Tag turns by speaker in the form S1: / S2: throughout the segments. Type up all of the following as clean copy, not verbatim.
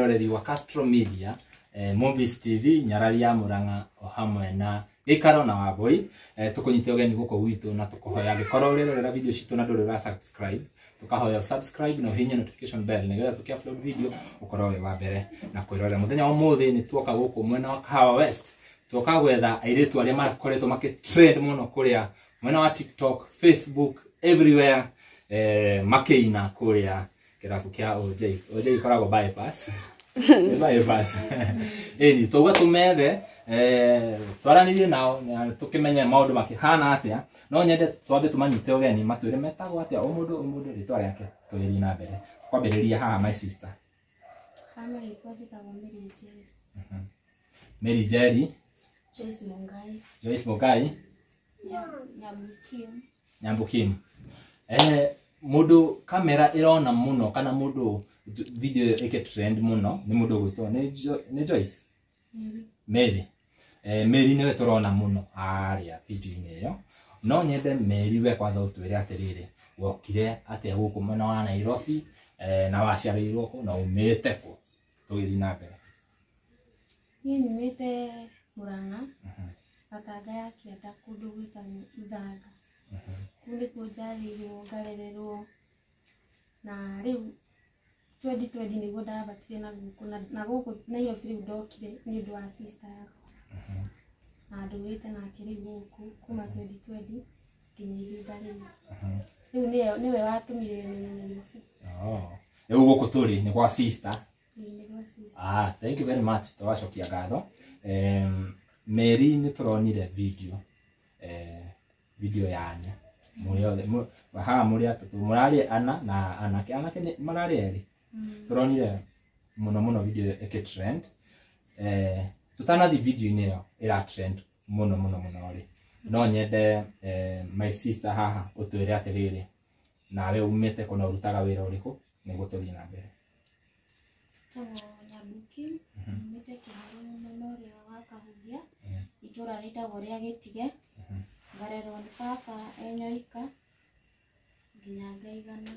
S1: Mwĩroreri wa Castro Media, Movies TV, Nyarari ya Murang'a o hamwe na Gĩikaro na Wambui. Tũkũnyite ũgeni gũkũ gwitũ na tũkũhoya angĩkorwo ũrerorera video citũ na ndũrĩ ũra subscribe, tũkahoya subscribe na ũhihinye notification bell nĩgetha tũkĩ upload video ũkorwo wĩ wa mbere na kwĩrorera. Mũthenya wa ũmũthĩ nĩ tuoka gũkũ mwena wa Kahawa West, tuoka gwetha airĩtu arĩa makoretwo makĩ trend mũno kũrĩa mwena wa TikTok, Facebook, everywhere, makĩina kũrĩa kĩrabu kĩa OJ. OJ ikoragwo bypass. Nĩ bypass. Ĩni twauga tũmethe, twaranĩrie nao na tũkĩmenye maũndũ makĩhana atĩa. No nyende twambe tũmanyite ũgeni matwĩre metagwo atĩa, o mũndũ o mũndũ rĩtwa rĩake, tũgĩthiĩ na mbere. Twambĩrĩria haha my sister.
S2: Ha marĩtwa njĩtagwo Mary Njeri.
S1: Mary Njeri.
S2: Joyce Mungai.
S1: Joyce Mungai.
S2: Nyambukim.
S1: Nyambukim. Mũndũ kamera ĩrona mũno kana mũndũ video ĩke trend mũno nĩ mũndũ ũgwĩtwo nĩ Joyce?
S2: Mary.
S1: Mary. Mary nĩwe tũrona mũno harĩa video-inĩ ĩyo. No nyende Mary we kwanza ũtwĩre atĩrĩrĩ, wokire atĩa gũkũ mwena wa Nairobi, na waciarĩirwo kũ na umĩte kũ? Tũgĩthiĩ na mbere.
S2: Niĩ nyumĩte Murang'a, Gatanga ya Kĩanda, kũndũ gwĩtagwo Ithanga. Kũu nĩkuo njiarĩirwo ngarererwo, na rĩu 2020 nĩguo ndambatire na gũkũ, na gũkũ Nairobi rĩu ndokire nĩ ũndũ wa sister yakwa. Na ndũrĩte nake rĩu gũkũ kuma 2020 nginya ihinda rĩu. Rĩu nĩwe watũmire menye Nairobi.
S1: Rĩu gũkũ tũrĩ nĩ gwa sister.
S2: Ĩĩ, nĩ gwa sister.
S1: Thank you very much. Tũracokia ngatho. Mary nĩ tũronire video yanyu. Mũrĩ othe, haha mũrĩ atatũ, mũrarĩ ana na anake, anake nĩ mararĩ erĩ. Tũronire mũno mũno video ĩkĩ trend. Tũtanathiĩ video-inĩ ĩyo ĩra trend mũno mũno mũno rĩ. No nyende my sister haha ũtwĩre atĩrĩrĩ, nawe umĩte kũ na ũrutaga wĩra ũrĩkũ nĩguo tũthiĩ na mbere.
S2: Njĩtagwo Nyambuki, nyumĩte Kĩharũ mwena ũrĩa wa Kahuhia, itũũra rĩtagwo rĩa Gĩtige, ngarerwo nĩ baba e nyoika nginya ngaigana.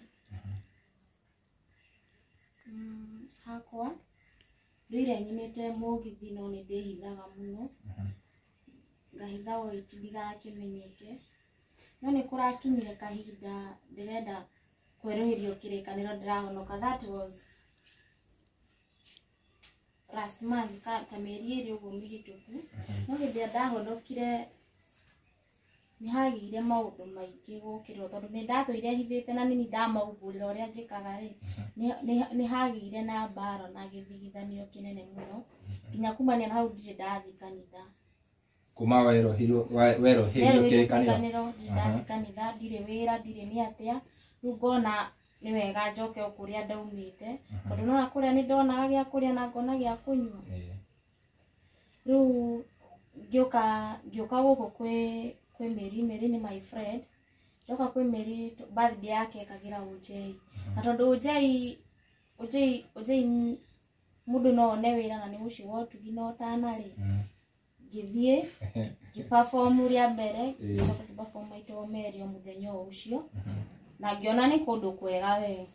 S2: Hakwa ndũire nyinĩte mũgithi no nĩ ndĩhithaga mũno, ngahitha ũiti ndigakĩmenyeke, no nĩ kũrakinyire kahinda ndĩrenda kwerũhĩrio kĩrĩkanĩro ndĩrahonoka. That was last month, ta mĩeri ĩrĩ ũguo mĩhĩtũku. No hĩndĩ ĩrĩa ndahonokire nĩ hagĩire maũndũ maingĩ gũkĩrwo, tondũ nĩ ndatũire hithĩte na nĩ ndamaumbũrĩra ũrĩa njĩkaga rĩ, nĩ hagĩire na mbara na gĩthigithanio kĩnene mũno, nginya kumania na hau ndirĩ ndathiĩ kanitha.
S1: Kuma werũhĩrio
S2: Werũhĩrio
S1: kĩrĩkanĩro?
S2: Kĩrĩkanĩro, ndirĩ ndathiĩ kanitha, ndirĩ wĩra, ndirĩ nĩ atĩa. Rĩu ngona nĩ wega njoke o kũrĩa ndaumĩte, tondũ nona kũrĩa nĩ ndonaga gĩa kũrĩa na ngona gĩa kũnyua. Rĩu ngĩũka gũkũ kwĩ Mary. Mary nĩ my friend. Ndoka kwĩ Mary, birthday yake ekagĩra OJ. Na tondũ OJ mũndũ no one wĩra na nĩ mũciĩ wa ũtugi na ũtana rĩ, ngĩthiĩ ngĩperform rĩa mbere, ngĩcoka ngĩperform maita o merĩ o mũthenya o ũcio, na ngĩona nĩ kũndũ kwega we.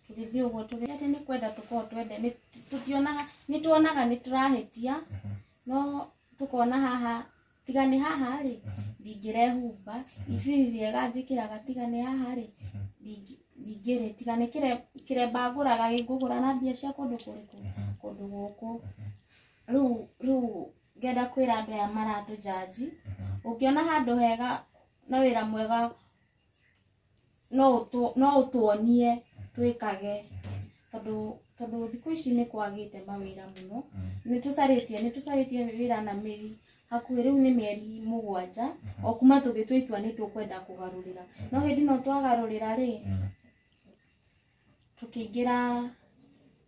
S2: Tũgĩthiĩ ũguo, tũgĩthiĩ atĩ nĩ kwenda tũkorwo twende, nĩ tũtionaga, nĩ tuonaga nĩ tũrahĩtia, no tũkona haha tiga nĩ haha rĩ, ndingĩrehumba, ibiri rĩega njĩkĩraga tiga nĩ haha rĩ, ndingĩrĩ, tiga nĩ kĩremba ngũraga ngũgũra na mbia cia kũndũ kũrĩkũ, kũndũ gũkũ. Rĩu ngenda kwĩra andũ aya maratũjanji, ũngĩona handũ hega na wĩra mwega no ũtuonie twĩkage, tondũ thikũ ici nĩ kwagĩte mawĩra mũno. Nĩ tũcarĩtie wĩra na mĩri hakuhĩ rĩu nĩ mĩeri 7 o kuma tũgĩtua itua nĩ tũkwenda kũgarũrĩra, no hĩndĩ ĩno twagarũrĩra rĩ, tũkĩingĩra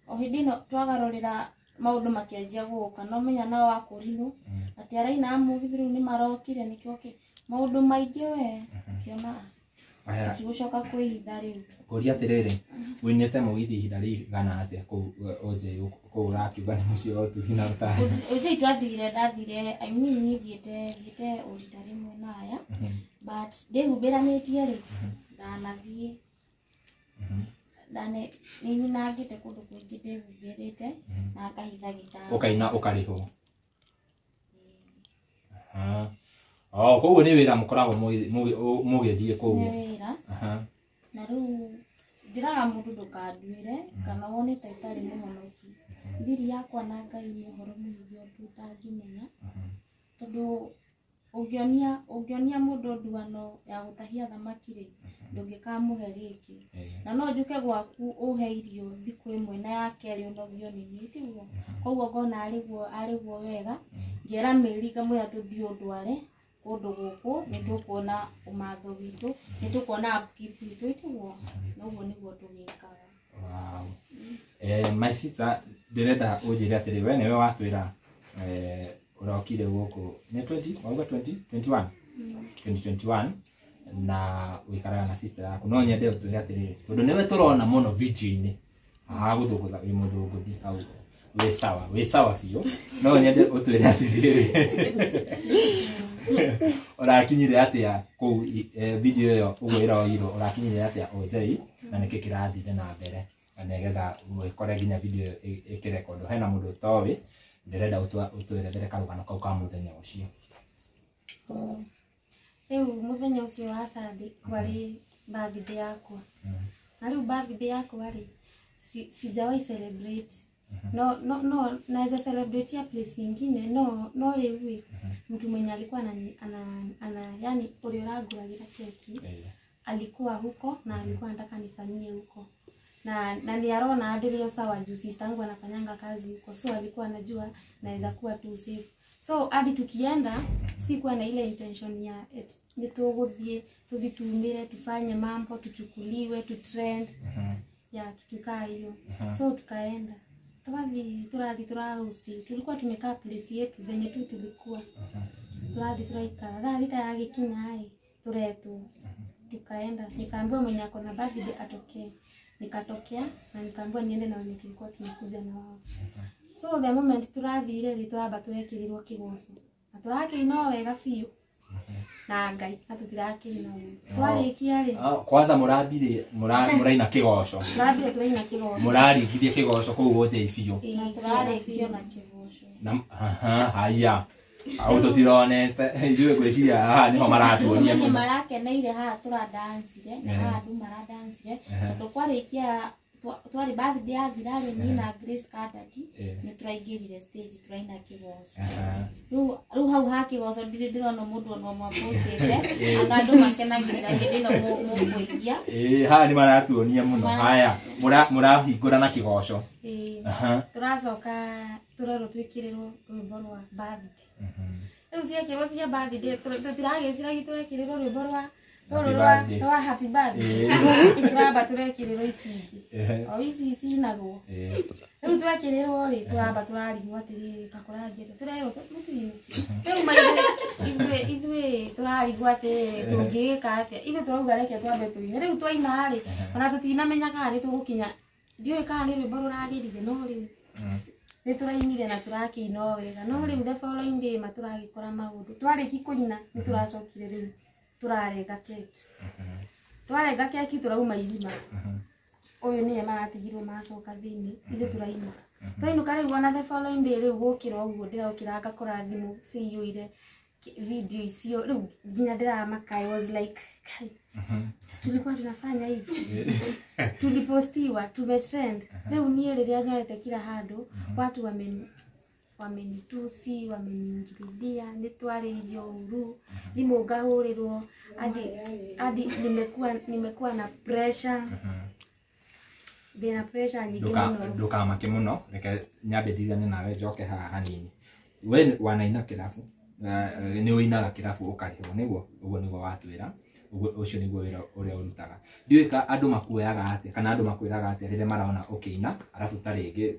S2: o hĩndĩ ĩno twagarũrĩra maũndũ makĩanjia gũka, no menya nao akũrinũ atĩ araina mũgithi rĩu nĩ marokire, nĩkĩo maũndũ maingĩ we ũkĩona tũtigũcoka kwĩhitha rĩu.
S1: Kũria atĩrĩrĩ, ũinĩte mũgithi ihinda rĩigana atĩa kũu OJ, kũu ũrakiuga nĩ mũciĩ wa ũtugi na ũtana?
S2: OJ twathire, ndathire, I mean, niĩ thiĩte o rita rĩmwe na aya, but ndĩhumbĩranĩtie rĩ, ndanathiĩ. Ndane nĩ nyinangĩte kũndũ kũingĩ ndĩhumbĩrĩte na ngahitha gĩtanda.
S1: Ũkaina ũkarĩhwo. Oh, koguo nĩ wĩra mũkoragwo mũgĩthiĩ kũu.
S2: Nĩ wĩra. Na rĩu njĩraga mũndũ ndũkanduĩre kana wone ta itarĩ mũhonoki. Thiri yakwa na Ngai nĩ ũhoro mũingĩ ũndũ ũtangĩmenya. Tondũ ũngĩonia mũndũ nduano ya gũtahia thamaki rĩ, ndũngĩkamũhe rĩngĩ. Na no njũke gwaku ũhe irio thikũ ĩmwe na ya kerĩ ũnogio nĩ niĩ, tiguo? Koguo ngona arĩguo wega, ngĩra Mary ngamwĩra tũthiĩ ũndware kũndũ gũkũ, nĩ tũkuona ũmatho witũ, nĩ tũkuona upkeep witũ, tiguo? Na ũguo nĩguo tũgĩkaga.
S1: Wow. My sister, ndĩrenda ũnjĩre atĩrĩ, we nĩwe watwĩra ũrokire gũkũ nĩ 20 wauga 2021 2021 na wĩikaraga na sister yaku. No nyende ũtwĩre atĩrĩrĩ, tondũ nĩwe tũrona mũno video-inĩ haha gũthũngũtha, wĩ mũthũngũthi hau, wĩ sawa biũ. No nyende ũtwĩre atĩrĩrĩ, ũrakinyire atĩa kũu video ĩyo ũguo ĩroirwo, ũrakinyire atĩa Ũnjei na nĩkĩ kĩrathire na mbere na nĩgetha wĩkore nginya video ĩkĩrekondwo. Hena mũndũ ũtoĩ, ndĩrenda ũtwerethere karũgano kau ka mũthenya ũcio.
S3: Rĩu mũthenya ũcio wa Sunday kwarĩ birthday yakwa. Na rĩu birthday yakwa rĩ, sijawahi celebrate. No naweza celebrate ya place ingine, no rĩu rĩ, mtu mwenye alikuwa ana yani ũrĩa ũrangũragĩra keki alikuwa huko na alikuwa anataka nifanyie huko. Na ni arona ndĩrĩ sawa juu sister yangu anafanyanga kazi huko, so alikuwa anajua naweza kuwa tu safe. So hadi tukienda sikuwa na ile intention ya nĩ tũgũthiĩ tũthiĩ tufanye mambo, tuchukuliwe, tu trend ya kitu kaa hiyo. So tukaenda turathi turahost, tulikuwa tumekaa place yetu venye tu tulikuwa turathi turaikara thaa thita yagĩkinya ĩ turetwo. Tukaenda, nikaambiwa mwenye ako na birthday atokee. Nikatokea na nikaambiwa niende na wenye tulikuwa tumekuja na wao. So the moment turathire rĩ, turamba turekĩrĩrwo kĩgoco na turakĩina wega biũ na Ngai na tũtirakĩina ũru. Twarĩkia rĩ,
S1: kwanza mũrambire mũraina kĩgoco,
S3: tũrambire tũraina kĩgoco,
S1: mũraringirie kĩgoco kũu Ũnjei biũ
S2: Na tũrarĩkio na kĩgoco.
S1: Na haya hau tũtironete ithuĩ ngwĩciria haha nĩho maratuonia
S2: mũno. Marakeneire haha tũradancire na haha andũ maradancire tondũ kwarĩkia twarĩ birthday yathira rĩ, niĩ na Grace Kandati nĩ tũraingĩrire stage tũraina kĩgoco. Rĩu hau ha kĩgoco ndirĩ ndĩrona mũndũ ona ũmwe apostĩte, anga andũ makenagĩrĩra hĩndĩ ĩno mũkũigia.
S1: Haha nĩ maratuonia mũno. Haya mũrahingũra na kĩgoco.
S3: Tũracoka tũrerwo twĩkĩrĩrwo rwĩmbo rwa birthday. Rĩu ciekĩrwo cia birthday tũtiragĩciragia tũrekĩrĩrwo rwĩmbo rwa happy birthday. Turamba turekĩrĩrwo ici ingĩ o ici cinagwo. Rĩu twekĩrĩrwo rĩ, turamba tũrarigwo atĩrĩrĩ, kakũranjĩra tũrerwo mũtini. Rĩu maithe ithuĩ tũrarigwo atĩrĩrĩ, tũngĩgĩka atĩa? Ithuĩ tũrauga reke twambe tũine. Rĩu twaina rĩ, ona tũtinamenya kana nĩ tũgũkinya, ndiũĩ kana nĩ rwĩmbo rũragĩrire, no rĩu nĩ tũrainire na tũrakĩina o wega. No rĩu the following day matũragĩkora maũndũ. Twarĩki kũina nĩ tũracokire rĩu tũrarenga keki. Twarenga keki tũrauma irima. Ũyũ nĩye maratigirwo macoka thĩinĩ, ithuĩ tũrainũka. Twainũka rĩu ona the following day rĩu gũkĩra ũguo ndĩrokĩra ngakora thimũ ciyũire video icio, rĩu nginya ndĩramaka. I was like, tulikuwa tunafanya hivi, tulipostiwa, tumetrend. Rĩu niĩ rĩrĩa nyonete kila handũ watu wamenitusi, wameniingililia, nĩtwarĩirio ũru, thimũ ngahũrĩrwo, hadi nimekuwa na pressure. Ndĩna pressure nyingĩ mũno.
S1: Ndũkamake mũno, reke nyambe ndigane nawe njoke haha hanini. We wanaina kĩrabu, nĩ ũinaga kĩrabu ũkarĩhwo, nĩguo? Ũguo nĩguo watwĩra. Ũcio nĩguo wĩra ũrĩa ũrutaga. Ndiũĩ ka andũ makuoyaga atĩa kana andũ makwĩraga atĩa rĩrĩa marona ũkĩina, arabu ta rĩngĩ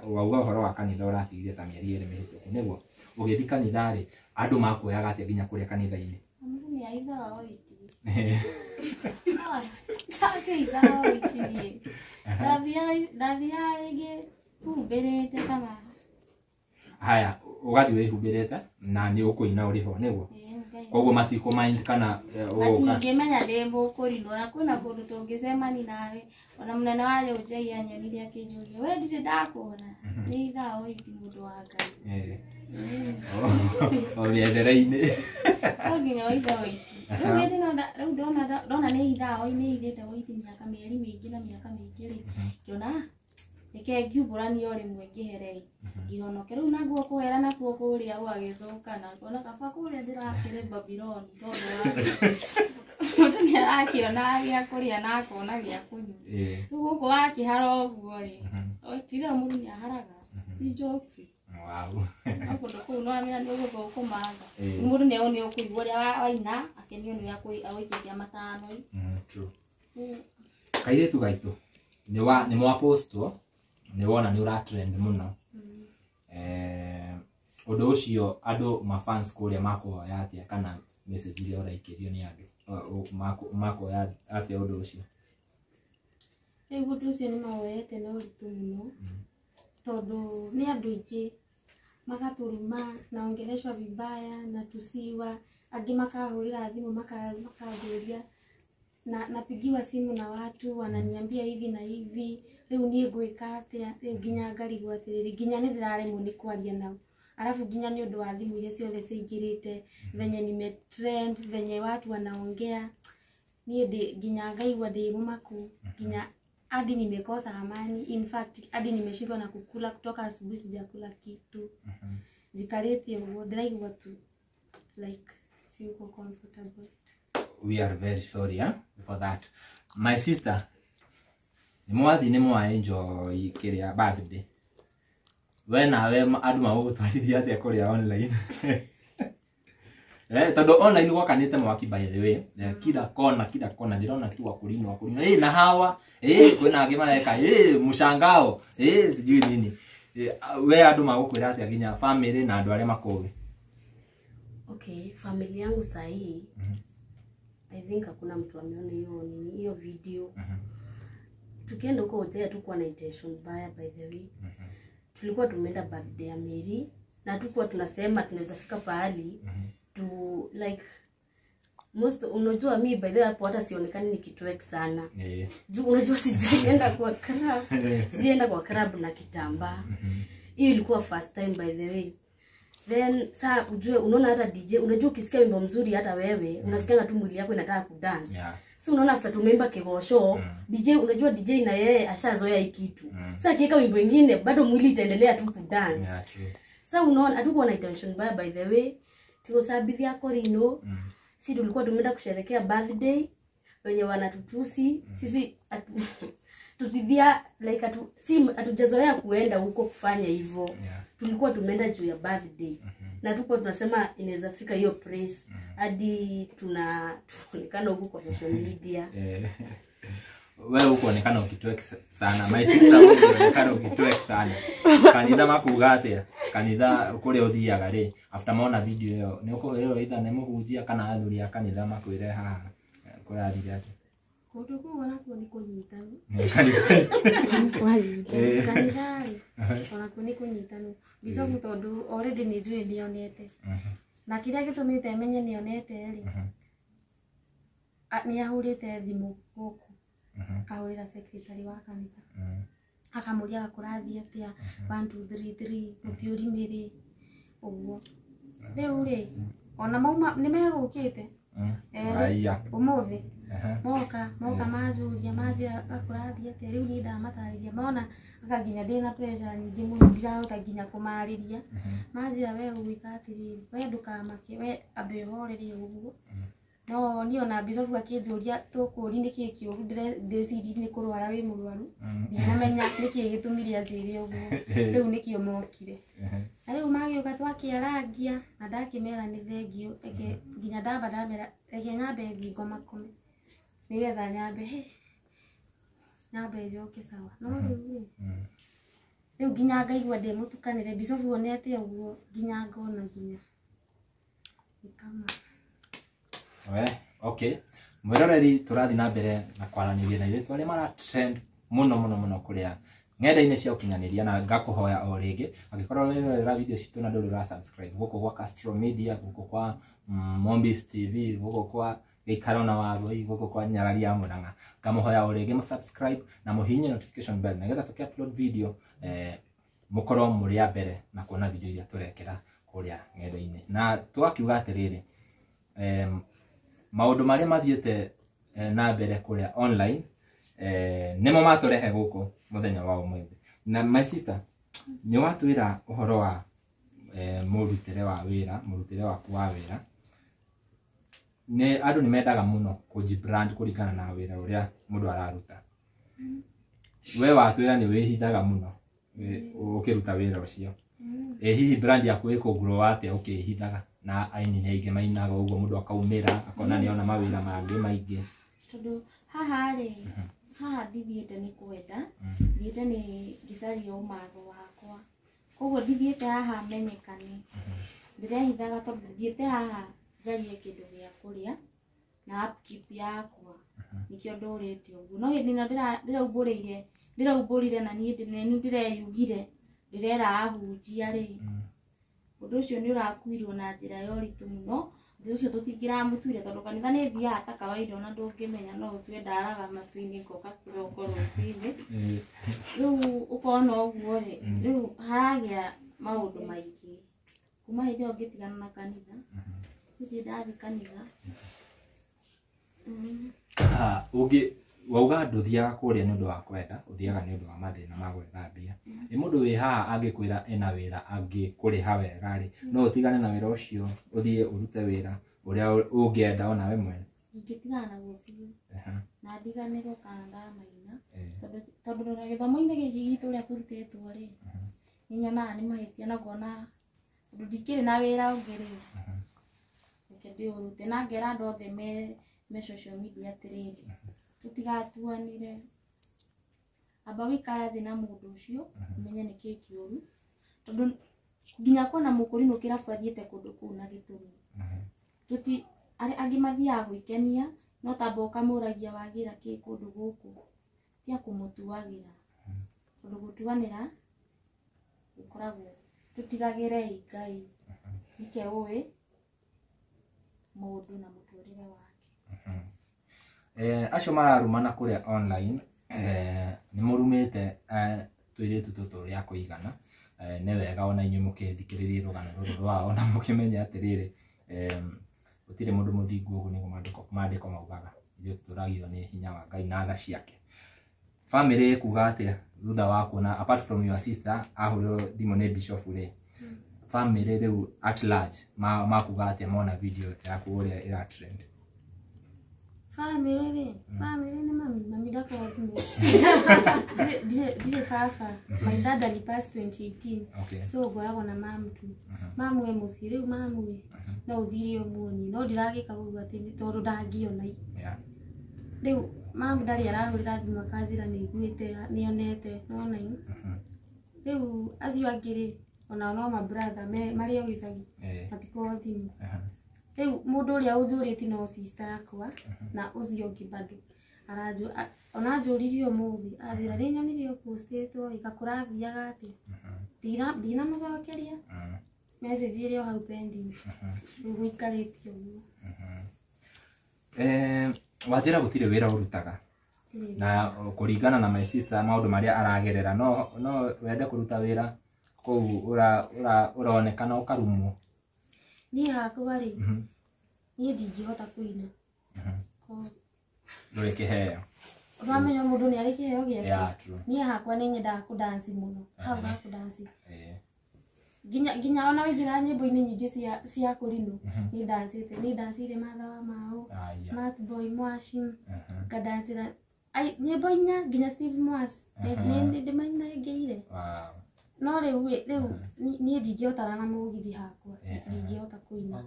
S1: wauga ũhoro wa kanitha ũratigire ta mĩeri ĩrĩ mĩhĩtũku, nĩguo? Ũgĩthiĩ kanitha rĩ, andũ makuoyaga atĩa nginya kũrĩa kanitha-inĩ?
S2: Mũndũ nĩ aithaga oiti. Takĩithaga oiti niĩ. Ndathiaga rĩngĩ humbĩrĩte kana.
S1: Haya, Ũgathiĩ wĩhumbĩrĩte na nĩ ũkũina ũrĩ ho nĩguo. Koguo matikũ mind kana ũgũka.
S2: Matingĩmenya ndĩ mũkũrinũ ona kwĩna kũndũ tũngĩcemani nawe ona mũnene wa Njei anyonire akĩnjũria we ndirĩ ndakuona nĩ ithaa oiti mũndũ wa Ngai.
S1: O mĩethere-inĩ.
S2: No nginya ũithe oiti. Rĩu hĩndĩ ĩno rĩu ndona nĩ ithaa oi nĩ ithĩte oiti mĩaka mĩeri mĩingĩ na mĩaka mĩingĩ rĩ ngĩona reke ngiumbũranie o rĩmwe ngĩhere ngihonoke. Rĩu naguo kũhera nakuo kũrĩa gwagĩthũka na ngona kaba kũrĩa ndĩrakĩrĩ Babylon tondũ wa mũndũ nĩ arakĩona gĩa kũrĩa na akona gĩa kũnyua. Rĩu gũkũ wakĩhara ũguo rĩ tiga mũndũ nĩ aharaga ti jokes.
S1: Wow.
S2: No kũndũ kũu no amenya nĩ ũgũthũkũmanga. Mũndũ nĩ ũkũigua ũrĩa waina akenio nĩ ũrĩa agũikĩtie matano.
S1: True. Kairĩtu gaitũ nĩ mwapostwo nĩ wona nĩ ũra trend mũno. Ũndũ ũcio andũ ma fans kũrĩa makũhoya atĩa kana message iria ũraikĩrio nĩ andũ makũhoya atĩa ũndũ ũcio?
S3: Rĩu ũndũ ũcio nĩ mawoete na ũritũ mũno tondũ nĩ andũ aingĩ magatũruma naongeleshwa vibaya na tusiwa angĩ makahũrĩra thimũ makanjũria na napigiwa simu na watu wananiambia hivi na hivi rĩu niĩ ngwĩka atĩa rĩu nginya ngarigwo atĩrĩrĩ nginya nĩ ndĩraremwo nĩ kwaria nao arafu nginya nĩ ũndũ wa thimũ iria ciothe ciingĩrĩte venye nimetrend venye watu wanaongea niĩ ndĩ nginya ngaigua ndĩ mũmaku nginya hadi nimekosa amani. In fact hadi nimeshindwa na kukula kutoka asubuhi sijakula kitu. Jikarĩtie ũguo ndĩraigua tu like siko comfortable.
S1: We are very sorry for that. My sister, nĩ mwathi nĩ mwa enjoy kĩrĩa birthday. We nawe andũ magũgũtwarithia atĩa kũrĩa online? Tondũ online gwakanĩte mwaki by the way. Kila kona ndĩrona tu akũrinwo na hawa kwĩna angĩ mareka mshangao sijui nini. We andũ magũkwĩra atĩa nginya family na andũ arĩa makũĩ?
S4: Okay, family yangu sahi I think hakuna mtu ameona hiyo nini hiyo video. Tukienda huko Ojea tukuwa na intention baya by the way. Tulikuwa tumeenda birthday ya Mary na tukuwa tunasema tunaweza fika pahali tu like most unajua mi by the way hapo hata sionekani nikitwek sana. Juu unajua sijaenda kwa club. Sijaenda kwa club na kitambaa. Hiyo ilikuwa first time by the way. Then saa ujue unaona hata DJ unajua ukisikia wimbo mzuri hata wewe unasikia tu mwili yako inataka kudance. So unaona after tumeimba kegosho DJ unajua DJ na yeye ashazoea hii kitu. Sasa akiweka wimbo mwingine bado mwili itaendelea tu kudance. Sasa unaona hatukuwa na intention baya by the way. Tuko sabithi yako rino. Si tulikuwa tumeenda kusherehekea birthday wenye wanatutusi sisi tutibia like hatujazoea kuenda huko kufanya hivyo. Tulikuwa tumeenda juu ya birthday na tulikuwa tunasema inaweza fika hiyo place hadi tunaonekana huko kwa social media.
S1: Wewe huko onekana ukitwek sana. My sister wewe onekana ukitwek sana. Kanitha makuga atia? Kanitha kuria uthiaga ri after mona video iyo ni ukuhĩrwo either nĩ mũhunjia kana athuri a kanitha makwĩre haha kũrathire atĩa?
S3: Kũndũ kũu onakuo nĩ kũnyitanu. Kanitha rĩ onakuo nĩ kũnyitanu. Bicobu tondũ already nĩ njũĩ nĩonete. Na kĩrĩa gĩtũmĩte menye nĩonete rĩ nĩ ahũrĩte thimũ gũkũ akahũrĩra secretary wa kanitha akamũria kũrathiĩ atĩa 1 2 3 3 mũtiũri mĩrĩ ũguo. Rĩu rĩ ona mauma nĩ megũkĩte ũmũthĩ moka manjũria manjĩra kũrathiĩ atĩa rĩu niĩ ndamatarĩria mona anga nginya ndĩna pressure nyingĩ mũno ndirahota nginya kũmarĩria manjĩra we ũgwĩka atĩrĩrĩ we ndũkamake we ambe ũhorere ũguo. No niĩ ona bicobu akĩnjũria tũkũri nĩkĩĩ kĩũru ndĩcirie nĩ kũrwara wĩ mũrwaru ndinamenya nĩkĩĩ gĩtũmire anjĩre ũguo rĩu nĩkĩo mokire. Na rĩu magĩũka twakĩarangia na ndakĩmera nĩ thengiũ reke nginya ndamba ndamera reke nyambe thiĩ ngomakome nĩgetha nyambe njoke sawa. No rĩu rĩ rĩu nginya ngaigua ndĩ mũtukanĩre bicobu onete ũguo nginya ngona nginya nĩ kama
S1: Okay. Mwĩroreri tũrathiĩ na mbere na kwaranĩria na ithuĩ arĩa mara trend mũno mũno mũno kũrĩa ng'enda-inĩ cia ũkinyanĩria na ngakũhoya o rĩngĩ angĩkorwo ũrerorera video citũ na ndũrĩ ũra subscribe gũkũ gwa Castro Media, gũkũ kwa Mombis TV, gũkũ kwa Gĩikaro na Wambui, gũkũ kwa Nyarari ya Mũrang'a, ngamũhoya o rĩngĩ mũsubscribe na mũhihinye notification bell nĩgetha tũkĩ upload video mũkorwo mũrĩ a mbere na kuona video iria tũrekĩra kũrĩa ng'enda-inĩ. Na tũgakiuga atĩrĩrĩ, maũndũ marĩa mathiĩte na mbere kũrĩa online nĩmo matũrehe gũkũ mũthenya wa ũmũthĩ. Na my sister, nĩ watwĩra ũhoro wa mũrutĩre wa wĩra, mũrutĩre waku wa wĩra. Nĩ andũ nĩ mendaga mũno kũji-brand kũringana na wĩra ũrĩa mũndũ araruta. We watwĩra nĩ wĩhithaga mũno ũkĩruta wĩra ũcio. Hihi brand yaku ĩkũgrow atĩa ũkĩhithaga na aini nĩ aingĩ mainaga ũguo mũndũ akaumĩra akona nĩona mawĩra mangĩ maingĩ.
S2: Tondũ haha rĩ, haha ndithiĩte nĩ kwenda, thiĩte nĩ ngĩcaria ũmatho wakwa. Koguo ndithiĩte haha menyekane. Ndĩrehithaga tondũ thiĩte haha njarie kĩndũ gĩa kũrĩa na upkeep yakwa. Nĩkĩo ndũrĩte ũguo. No hĩndĩ ĩno ndĩraumbũrire na niĩ ndĩreyugire ndĩrera ahunjia rĩ. Ũndũ ũcio nĩ ũrakuirwo na njĩra ya ũritũ mũno. Ũndũ ũcio tũtingĩramũtuire tondũ kanitha nĩ thiaga ta kawaida ona ndũngĩmenya no ũtue ndaraga matu-inĩ ngoka kĩroko rũcinĩ. Rĩu ũkona ũguo rĩ, rĩu haragĩa maũndũ maingĩ. Kuma hĩndĩ ĩyo ngĩtigana na kanitha, gũthiĩ ndathiĩ kanitha.
S1: Ũngĩ wauga ndũthiaga kũrĩa nĩ ũndũ wa kwenda, ũthiaga nĩ ũndũ wa mathĩna ma gwetha mbia. Ĩ mũndũ wĩ haha angĩkwĩra ena wĩra angĩkũrĩha wega rĩ, no ũtigane na wĩra ũcio ũthiĩ ũrute wĩra ũrĩa ũngĩenda onawe mwene?
S2: Ingĩtigana naguo biũ. Na ndiganĩrwo kana ndamaina. Tondũ gĩthomo-inĩ gĩkĩ gitũ ũrĩa tũrutĩtwo rĩ, nĩ nyonaga nĩ mahĩtia na ngona tondũ ndikĩrĩ na wĩra ũngĩ rĩ, reke ndĩũrute. Na ngera andũ othe me social media atĩrĩrĩ, tũtigatuanĩre. Amba wĩikare thĩ na mũndũ ũcio, ũmenye nĩkĩĩ kĩũru. Tondũ nginya kuona mũkũrinũ kĩrabu athiĩte kũndũ kũu na gĩtũmi. Arĩa angĩ mathiaga gwĩkenia, no tamba ũkamũragia wagĩra kĩ kũndũ gũkũ. Tiga kũmũtuagĩra. Tondũ gũtuanĩra gũkoragwo tũtigagĩrei Ngai nĩke ũĩ mũndũ na mũtũrĩre wake.
S1: Acio mararumana kũrĩa online, nĩ mũrumĩte tũirĩtu tũtũ rĩa kũigana. Nĩ wega ona inyuĩ mũkĩthikĩrĩrie rũgano rũrũ rwao na mũkĩmenye atĩrĩrĩ, gũtirĩ mũndũ mũthingu ũguo nĩguo maandĩko maugaga. Ithuĩ tũtũragio nĩ hinya wa Ngai na tha ciake. Family ĩkuga atĩa thutha wa kuona apart from your sister ahũrĩrwo thimũ nĩ bishop rĩ, family rĩu at large makuga atĩa mona video yaku ũrĩa ĩra trend?
S3: Family rĩ, family nĩ mami, mami ndakorwo thimũ. Ndirĩ baba. My dad alipass 2018. So ngoragwo na mamu tu. Mamu e mũciĩ, rĩu mamu ĩ, no ũthire ũmuonie, no ndiragĩka ũguo atĩ tondũ ndangĩona. Rĩu mamu ndarĩ arahũrĩra thimũ akanjĩra nĩ aiguĩte, nĩonete, nĩwona. Rĩu acio angĩ rĩ, onao no ma brother marĩ o gĩcagi, matikoragwo thimũ. Rĩu mũndũ ũrĩa ũnjũrĩtie no sister yakwa na ũcio ũngĩ bado ona anjũririe ũmũthĩ, anjĩra rĩ nyonire ũpostĩtwo ĩ, kũrathiaga atĩa? Ndinamũcokeria message ĩrĩ o hau pending. Rĩu gũikarĩte ũguo.
S1: Wanjĩra gũtirĩ wĩra ũrutaga. Na kũringana na my sister maũndũ marĩa aragerera, no wende kũruta wĩra kũu ũronekana ũkarumwo.
S3: Niĩ hakwa rĩ, niĩ ndingĩhota kũina.
S1: Ndũrĩ kĩheo.
S3: Ũramenya mũndũ nĩ arĩ kĩheo gĩake. Niĩ hakwa nĩ nyendaga kũdance mũno. Hau ha kũdance. Nginya ona waingĩra nyĩmbo-inĩ nyingĩ cia kũrinũ, nĩ ndancĩte, nĩ ndancĩire Martha wa Mau, Smart Boy Mwashi, ngadancĩra nyĩmbo inya nginya Steve Mwasi, nĩ ndĩmainangĩire. No rĩu niĩ ndingĩhotana na mũgithi hakwa, ndingĩhota kũina.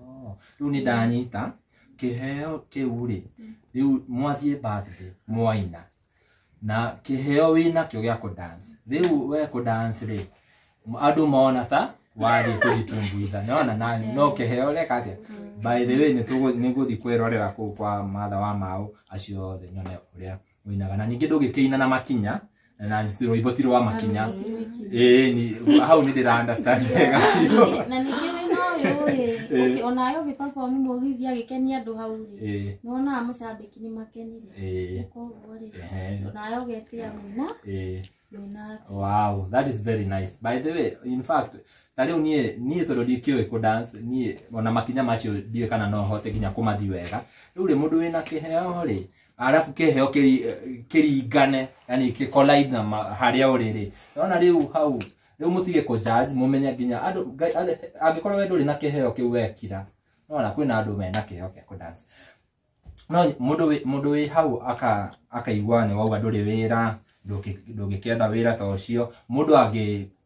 S1: Rĩu nĩ ndanyita kĩheo kĩu rĩ, rĩu mwathiĩ birthday mwaina na kĩheo wĩnakĩo gĩa kũdance. Rĩu we kũdance rĩ, andũ mona ta wathiĩ kũjitumbuiza, nĩwona na no kĩheo reka atĩa. By the way, nĩ ngũthiĩ kwĩrorera kũu kwa Martha wa Mau acio othe nyone ũrĩa ũinaga. Na ningĩ ndũgĩkĩina na makinya, Na rwĩmbo ti rwa makinya. Ni hau nĩ ndĩra understand wega.
S2: Na ningĩ wĩna ũyũ rĩ, onawe ũgĩ-perform mũgithi agĩkenia andũ hau rĩ, nĩwonaga mũcambĩki nĩ makenire. Koguo rĩ, onawe ũgetĩa mwĩna.
S1: Wow, that is very nice. By the way, in fact, ta rĩu niĩ tondũ ndikĩũĩ kũ dance, niĩ ona makinya macio ndiũĩ kana no hote nginya kũmathiĩ wega. Rĩu rĩ mũndũ wĩna kĩheo rĩ, arabu kĩheo kĩringane, yani kĩ-collide na harĩa ũrĩ rĩ. Nona rĩu hau, rĩu mũtige kũ judge, mũmenye nginya andũ angĩkorwo we ndũrĩ na kĩheo kĩu wekira. Nona kwĩna andũ mena kĩheo kĩa kũ dance. No mũndũ wĩ hau akaigua nĩ wauga ndũrĩ wĩra, ndũngĩkĩenda wĩra ta ũcio. Mũndũ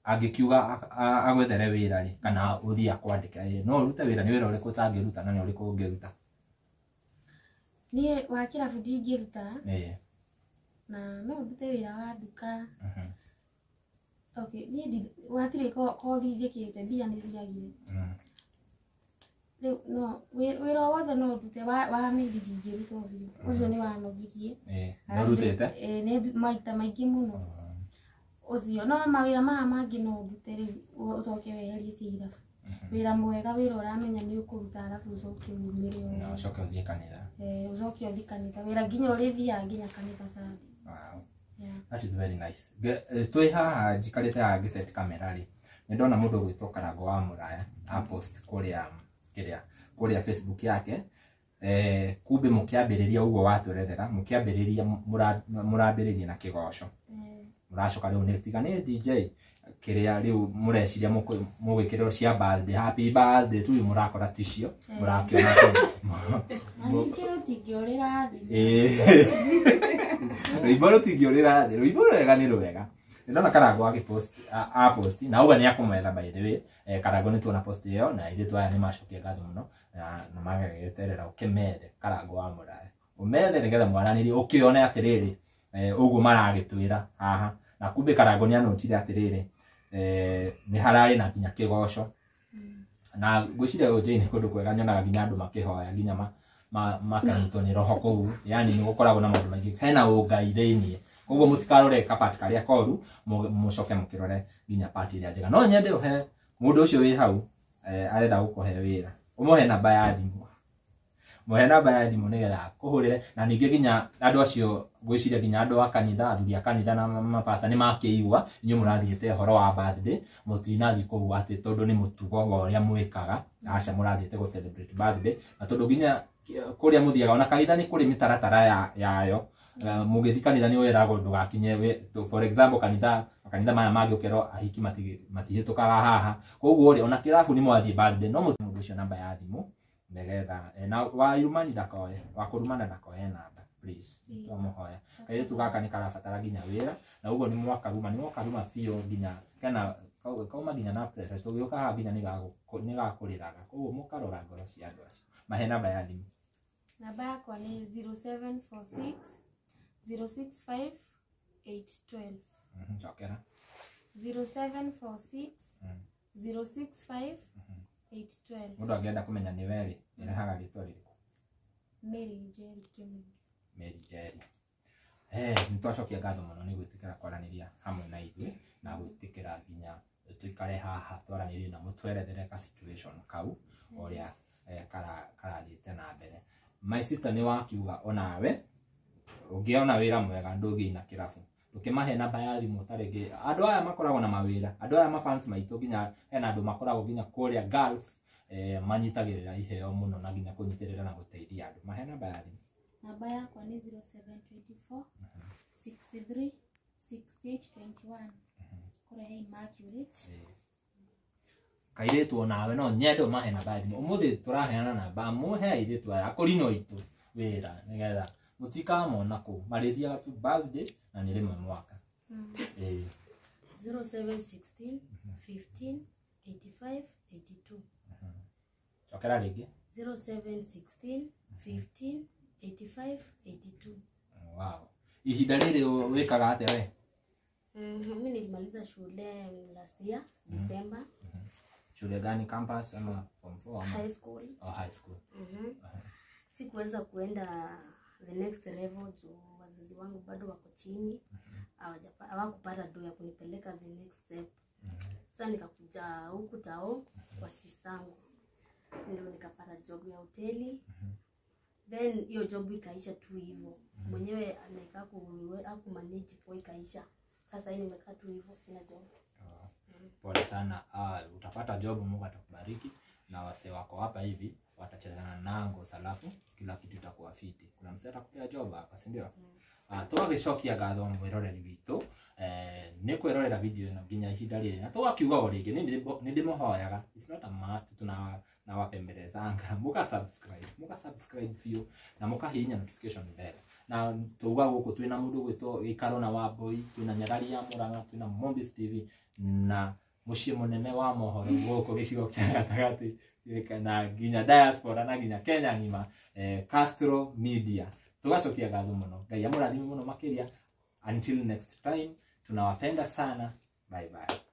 S1: angĩkiuga agwethere wĩra rĩ, kana ũthiĩ akwandĩke, no ũrute wĩra, nĩ wĩra ũrĩkũ ũtangĩruta na nĩ ũrĩkũ ũngĩruta?
S3: Niĩ wa kĩrabu ndingĩruta. Na no ndute wĩra wa nduka. Okay, niĩ gwatirĩ kothi njĩkĩte, mbia nĩ ciagire. Rĩu no wĩra o wothe no ndute, wa mĩndi ndingĩruta ũcio. Ũcio nĩ wanogirie.
S1: Nĩ ũrutĩte?
S3: Nĩ maita maingĩ mũno. Ũcio no mawĩra maya mangĩ no ndute rĩu ũcoke weherie cia irabu. Wĩra mwega, wĩra ũramenya nĩ ũkũruta arabu ũcoke umĩre.
S1: Na ũcoke ũthiĩ kanitha.
S3: Ũcoke ũthiĩ kanitha. Wĩra nginya ũrĩthiaga nginya kanitha Sunday.
S1: Wow. That is very nice. Twĩ haha njikarĩte haha ngĩset camera rĩ, nĩ ndona mũndũ ũgwĩtwo Karango wa Mũraya a post kũrĩa Facebook yake. Kumbe mũkĩambĩrĩria ũguo watwerethera, mũkĩambĩrĩria mũrambĩrĩria na kĩgoco. Mũracoka rĩu nĩ tiga nĩ DJ kĩrĩa rĩu mũreciria mũgwĩkĩrĩrwo cia birthday, happy birthday tu mũrakora ticio, mũrakĩona
S2: Na ningĩ rũtingĩũrĩra thĩ.
S1: Rwĩmbo rũtingĩũrĩra thĩ, rwĩmbo rwega nĩ rwega. Ndona Karango agĩpost, a post na uga nĩ akũmwetha by the way. Karango nĩ tuona post ĩyo na ithuĩ twaya nĩ macokia ngatho mũno na magagĩeterera ũkĩmethe Karango wa Mũraya. Ũmethe nĩgetha mwaranĩrie ũkĩone atĩrĩrĩ, ũguo maragĩtwĩra haha. Na kumbe Karango nĩ anotire atĩrĩrĩ, nĩ hararĩ na nginya kĩgoco. Na ngwĩciria ũũ nĩ kũndũ kwega nyonaga nginya andũ makĩhoya nginya makanyitwo nĩ roho kũu, yani nĩ gũkoragwo na maũndũ maingĩ, hena ũngai thĩiniĩ. Koguo mũtikarore kapart karĩa koru, mũcoke mũkĩrore nginya part ĩrĩa njega. No nyende ũhe mũndũ ũcio wĩ hau, arenda gũkũhe wĩra, ũmũhe namba ya thimũ. Mũhe namba ya thimũ nĩgetha akũhũrĩre. Na ningĩ nginya andũ acio ngwĩciria nginya andũ a kanitha, athuri a kanitha na mapasta nĩ makĩigua inyuĩ mũrathiĩte ũhoro wa birthday, mũtinathiĩ kũu atĩ tondũ nĩ mũtugo wa ũrĩa mwĩkaga, aca mũrathiĩte gũ celebrate birthday. Na tondũ nginya kũrĩa mũthiaga ona kanitha nĩ kũrĩ mĩtaratara yayo. Mũgĩthiĩ kanitha nĩ wĩragwo ndũgakinye, for example kanitha maya mangĩ ũkerwo ahiki matihĩtũkaga haha. Koguo rĩ ona kĩrabu nĩ mwathiĩ birthday, no mũndũ ũcio namba ya thimũ nĩgetha na wa irumani ndakoe, wa kũrumana ndakoe namba please. Twamũhoya. Kairĩtu gaka nĩ karabatara nginya wĩra, na ũguo nĩ mwakaruma, nĩ mwakaruma biũ nginya kana kauma nginya na pressure, tũgĩũka haha nginya nĩ gakũrĩraga. Koguo mũkarora ngoro cia andũ acio. Mahe namba ya thimũ.
S3: Namba yakwa nĩ 0746 065 812.
S1: Cokera.
S3: 0746 065 812.
S1: Mũndũ angĩenda kũmenya nĩ we rĩ, ĩrehaga rĩtwa rĩrĩkũ?
S3: Mary Njeri Kĩmini.
S1: Mary Njeri. Nĩ twacokia ngatho mũno nĩ gwĩtĩkĩra kwaranĩria hamwe na ithuĩ na gwĩtĩkĩra nginya tũikare haha twaranĩrie na mũtwerethere ka situation kau ũrĩa karathiĩte na mbere. My sister nĩ wakiuga onawe ũngĩona wĩra mwega ndũngĩina kĩrabu, ũkĩmahe namba ya thimũ ta rĩngĩ andũ aya makoragwo na mawĩra, andũ aya mafans maitũ nginya hena andũ makoragwo nginya kũrĩa Gulf, manyitagĩrĩra iheo mũno na nginya kũnyitĩrĩra na gũteithia andũ. Mahe namba ya thimũ.
S2: Namba yakwa nĩ 0724 63 68 21. Kũrehe Immaculate.
S1: Kairĩtu onawe no nyende ũmahe namba ya thimũ. Ũmũthĩ tũraheana namba, mũhe airĩtu aya akũrinũ itũ wĩra nĩgetha mũtikamona kũu marĩthiaga tu birthday na nĩ rĩmwe mwaka.
S4: 0716 15 85 82.
S1: Cokera rĩngĩ.
S4: 0716 15 85 82.
S1: Wow. Ihinda rĩrĩ wĩkaga atĩa we?
S4: Mimi nilimaliza shule last year December.
S1: Shule gani, campus ama form 4 ama?
S4: High school.
S1: Oh, high school.
S4: Sikuweza kuenda the next level juu wazazi Wazazi wangu bado wako chini, hawakupata do ya kunipeleka the next step. Sasa nikakuja huku tao kwa sistangu, ndio nikapata job ya hoteli. Then hiyo job ikaisha tu hivyo mwenyewe, amekaa kumanage poa, ikaisha. Sasa hii nimekaa tu hivyo, sina job.
S1: Pole sana. Utapata job, Mungu atakubariki na wase wako hapa hivi watachezana nango, salafu kila kitu itakuwa fiti. Kuna msee atakupea job hapa, si ndio? Tũgagĩcokia ngatho mwĩroreri witũ nĩ kwĩrorera video ĩno nginya ihinda rĩrĩ, na tũgakiuga o rĩngĩ nĩ ndĩmũhoyaga, it's not a must, tuna nawapembelezanga muka subscribe, muka subscribe biũ na mũkahihinya notification bell. Na tuga gũkũ twĩna mũndũ gwĩtwo Gĩikaro na Wambui, twĩna Nyarari ya Mũrang'a, twĩna Mombis TV na mũciĩ mũnene wa mohoro gũkũ gĩcigo kĩa gatagatĩ na nginya diaspora na nginya Kenya ng'ima, Castro Media. Tugacokia ngatho mũno, Ngai amũrathime mũno makĩria. Until next time, tunawapenda sana, bye bye.